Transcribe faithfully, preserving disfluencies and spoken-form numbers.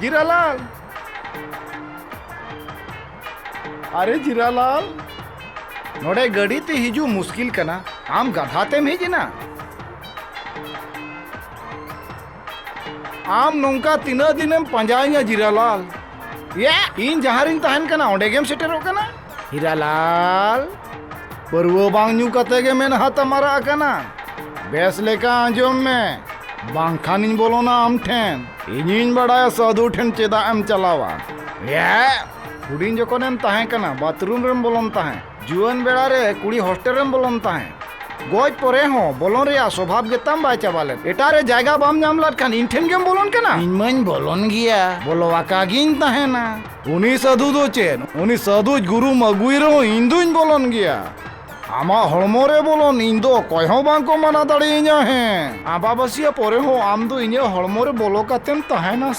ᱡᱤᱨᱟᱞᱟᱞ! ᱟᱨᱮ ᱡᱤᱨᱟᱞᱟᱞ, ᱱᱚᱰᱮ ᱜᱟᱹᱰᱤ ᱛᱮ ᱦᱤᱡᱩᱜ ᱢᱩᱥᱠᱤᱞ ᱠᱟᱱᱟ, ᱟᱢ ᱜᱟᱫᱷᱟ ᱛᱮᱢ ᱦᱮᱡ ᱮᱱᱟ? ᱟᱢ ᱱᱚᱝᱠᱟ ᱛᱤᱱᱟᱹᱜ ᱫᱤᱱᱮᱢ ᱯᱟᱸᱡᱟᱭᱤᱧᱟ ᱡᱤᱨᱟᱞᱟᱞ? ᱭᱟ, ᱤᱧ ᱡᱟᱦᱟᱸ ᱨᱤᱧ ᱛᱟᱦᱮᱱ ᱠᱟᱱᱟ ᱚᱸᱰᱮ ᱜᱮᱢ ᱥᱮᱴᱮᱨᱚᱜ ᱠᱟᱱᱟ? ᱦᱤᱨᱟᱞᱟᱞ, ᱯᱟᱹᱨᱣᱟᱹ ᱵᱟᱝ ᱧᱩ ᱠᱟᱛᱮ ᱜᱮ ᱢᱮᱫᱦᱟ ᱛᱟᱢ ᱟᱨᱟᱜ ᱟᱠᱟᱱᱟ᱾ ᱵᱮᱥ ᱞᱮᱠᱟ ᱟᱸᱡᱚᱢ ᱢᱮ, ᱵᱟᱝᱠᱷᱟᱱᱤᱧ ᱵᱚᱞᱚᱱᱟ ᱟᱢ ᱴᱷᱮᱱ᱾ ᱤᱧᱤᱧ ᱵᱟᱲᱟᱭᱟ ᱥᱟᱹᱫᱷᱩ ᱴᱷᱮᱱ ᱪᱮᱫᱟᱜ ᱮᱢ ᱪᱟᱞᱟᱣᱟ᱾ ᱭᱟ! ᱦᱩᱰᱤᱧ ᱡᱚᱠᱷᱚᱱᱮᱢ ᱛᱟᱦᱮᱸ ᱠᱟᱱᱟ, ᱵᱟᱛᱷᱨᱩᱢ ᱨᱮᱢ ᱵᱚᱞᱚᱱ ᱛᱟᱦᱮᱸ᱾ ᱡᱩᱣᱟᱹᱱ ᱵᱮᱲᱟ ᱨᱮ ᱠᱩᱲᱤ ᱦᱚᱥᱴᱮᱞ ᱨᱮᱢ ᱵᱚᱞᱚᱱ ᱛᱟᱦᱮᱸ᱾ ᱜᱚᱡ ᱯᱚᱨᱮ ᱦᱚᱸ ᱵᱚᱞᱚᱱ ᱨᱮᱭᱟᱜ ᱥᱚᱵᱷᱟᱵ ᱜᱮᱛᱟᱢ ᱵᱟᱭ ᱪᱟᱵᱟ ᱞᱮᱫ᱾ ᱮᱴᱟᱜ ᱨᱮ ᱡᱟᱭᱜᱟ ᱵᱟᱢ ᱧᱟᱢ ᱞᱮᱫ ᱠᱷᱟᱱ ᱤᱧ ᱴᱷᱮᱱ ᱜᱮᱢ ᱵᱚᱞᱚᱱ ᱠᱟᱱᱟ? ᱤᱧ ᱢᱟᱧ ᱵᱚᱞᱚᱱ ᱜᱮᱭᱟ, ᱵᱚᱞᱚ ᱟᱠᱟ ᱜᱤᱧ ᱛᱟᱦᱮᱱᱟ᱾ ᱩᱱᱤ ᱥᱟᱹᱫᱷᱩ ᱫᱚ ᱪᱮᱫ? ᱩᱱᱤ ᱥᱟᱹᱫᱷᱩ ᱜᱩᱨᱩᱢ ᱟᱹᱜᱩᱭ ᱨᱮᱦᱚᱸ ᱤᱧ ᱫᱩᱧ ᱵᱚᱞᱚᱱ ᱜᱮᱭᱟ᱾ ᱟᱢᱟᱜ ᱦᱚᱲᱢᱚ ᱨᱮ ᱵᱚᱞᱚᱱ ᱤᱧ ᱫᱚ ᱚᱠᱚᱭ ᱦᱚᱸ ᱵᱟᱝ ᱠᱚ ᱢᱟᱱᱟ ᱫᱟᱲᱮᱭᱟᱹᱧᱟ᱾ ᱦᱮᱸ, ᱟᱢᱵᱟᱵᱟᱹᱥᱤᱭᱟᱹ ᱯᱚᱨᱮ ᱦᱚᱸ ᱟᱢ ᱫᱚ ᱤᱧᱟᱹᱜ ᱦᱚᱲᱢᱚ ᱨᱮ ᱵᱚᱞᱚ ᱠᱟᱛᱮᱢ ᱛᱟᱦᱮᱱᱟ